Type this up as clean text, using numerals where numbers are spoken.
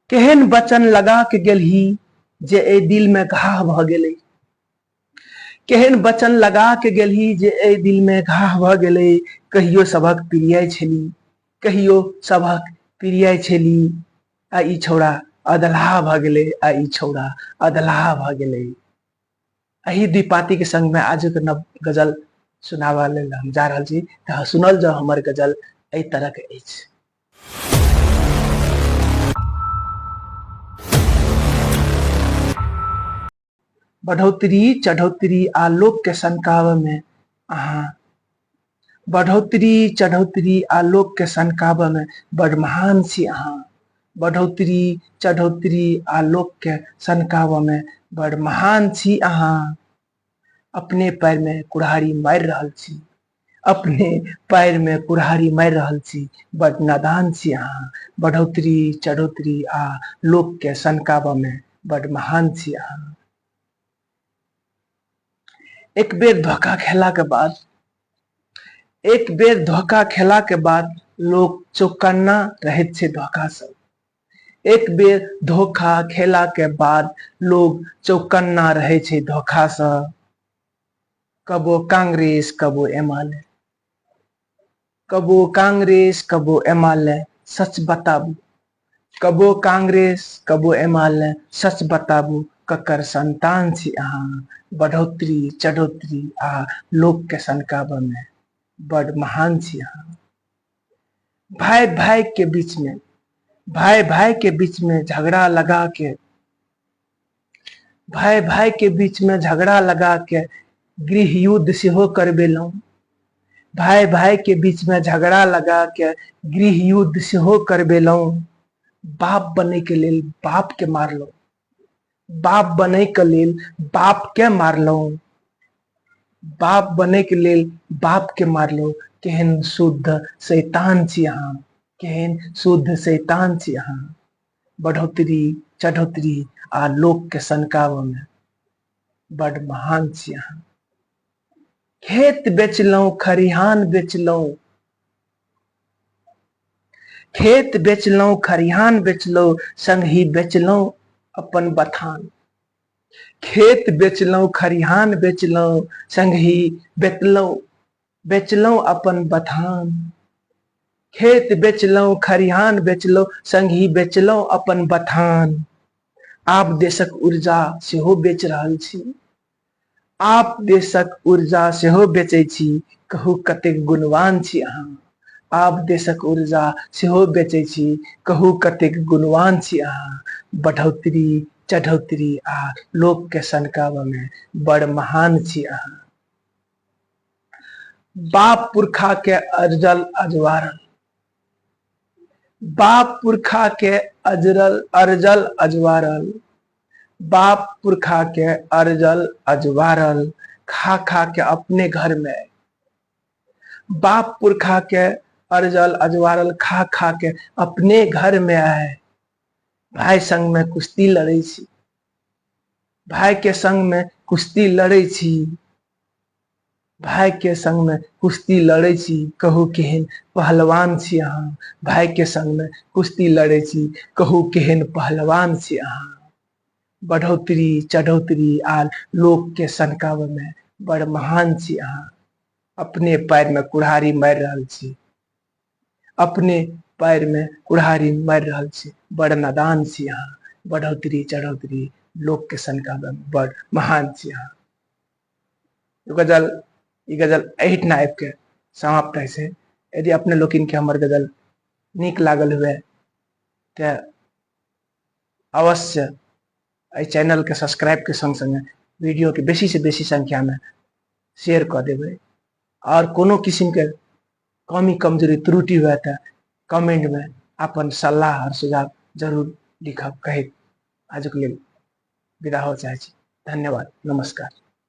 केहन वचन लगा के गेलही जे एहि दिल में घाह भऽ गेलै। केहन वचन लगा के गेलही जे एहि दिल में घाह भऽ गेलै। कहियो सभक प्रिय छली, कहियो सभक प्रिय छली, आ ई छौड़ा अदलाह भऽ गेलै, आ ई छौड़ा अदलाह भऽ गेलै। एहि दुई पाँतिके संगमे आजुक नव गजल सुनाबऽ लेल हम जा रहल छी, तऽ सुनल जाउ। हमर गजल एहि तरहक अछि। बढ़ोतरी चढ़ोतरी आ लोकके सनकाबऽमे अहाँ, बढ़ोतरी चढ़ोतरी आ लोकके सनकाबऽमे बड महान छी अहाँ। बढ़ोतरी चढ़ोतरी आ लोकके सनकाबऽमे बड महान छी अहाँ। अपने पैरमे कुल्हाड़ी मारि रहल छी, अपने पैरमे कुल्हाड़ी मारि रहल छी, बड नादान छी अहाँ। बढ़ोतरी चढ़ोतरी आ लोकके सनकाबऽमे बड महान छी अहाँ। एक बेर धोखा खेलाके बाद, एक बेर धोखा खेलाके बाद लोक चौकन्ना रहैत छै धोखासँ। एक बेर धोखा खेलाके बाद लोग चौकन्ना रहै छै धोखासँ। कबो कांग्रेस कबो एमाले, कबो कांग्रेस कबो एमाले, सच बताबू। कबो कांग्रेस कबो एमाले, सच बताबू ककर संतान छी अहाँ। बढ़ोतरी चढ़ोतरी आ लोकके सनकाबऽमे बड महान छी अहाँ। भाई भाई के बीच में, भाई भाई के बीच में झगड़ा लगा के, भाई भाई के बीच में झगड़ा लगा के गृह युद्ध सेहो करबेलहुँ। भाई भाई के बीच में झगड़ा लगा के गृह युद्ध सेहो करबेलहुँ। बाप बनै के लेल बाप के मारलहुँ, बाप बनै के लेल बाप के मारलहुँ, बाप बनै के लेल बाप के मारलहुँ। केहन शुद्ध शैतान छी अहाँ, केहन शुद्ध शैतान छी अहाँ। बढ़ोतरी चढ़ोतरी आ लोक के सनकाबऽमे बड महान छी अहाँ। खेत बेचलहुँ खरिहान बेचलहुँ, खेत बेचलहुँ खरिहान बेचलहुँ, संगहि बेचलहुँ अपन बथान। खेत बेचलहुँ खरिहान बेचलहुँ, संगहि बेचलहुँ बेचलहुँ अपन बथान। खेत बेचलहुँ खरिहान बेचलहुँ, संगहि बेचलहुँ अपन बथान। आब देशक ऊर्जा सेहो बेच रहल छी, आप देशक ऊर्जा सेहो बेचै छी, कहू कतेक गुणवान छी अहाँ। आप देशक ऊर्जा सेहो बेचै छी, कहू कतेक गुणवान छी अहाँ। बढ़ोतरी चढ़ोतरी आ लोकके सनकाबऽमे बड़ महान छी अहाँ। बाप पुरखा के अरजल अजवारल, बाप पुरखा के अजरल अरजल अजवारल, बाप पुरखा के अरजल अजवारल, खा खा के अपने घर में। बाप पुरखा के अरजल अजवारल, खा खा के अपने घर में आए। भाई संग में कुश्ती लड़ै छी, भाई के संग में कुश्ती लड़ै छी, भाई के संग में कुश्ती लड़ै छी, कहू केहन पहलवान छी अहाँ। भाई के संग में कुश्ती लड़ै छी, कहू केहन पहलवान छी अहाँ। बढ़ोतरी चढ़ोतरी आ लोक के सनकाबऽ में बड़ महान छी अहाँ। अपने पैर में कुल्हाड़ी मारि रहल छी, अपने पैर में कुल्हाड़ी मारि रहल छी, बड़ नादान छी अहाँ। बढ़ोतरी चढ़ोतरी लोक के सनकाबऽ में बड़ महान छी अहाँ। गजल, ई गजल एहिठिना आबिके समाप्त होइ छै। यदि अपने लोकनिके हमर गजल नीक लागल हुए तऽ अवश्य एहि चैनलके सब्सक्राइबके सङ्ग सङ्गे वीडियोके बेसीसँ बेसी संख्यामे शेयर कऽ देबै। आओर कोनो किसिमके कमी कमजोरी त्रुटि हुए तऽ कमेंटमे अपन सलाह आओर सुझाव जरूर लिखब कहैत आजुक लेल विदा हो चाहै छी। धन्यवाद, नमस्कार।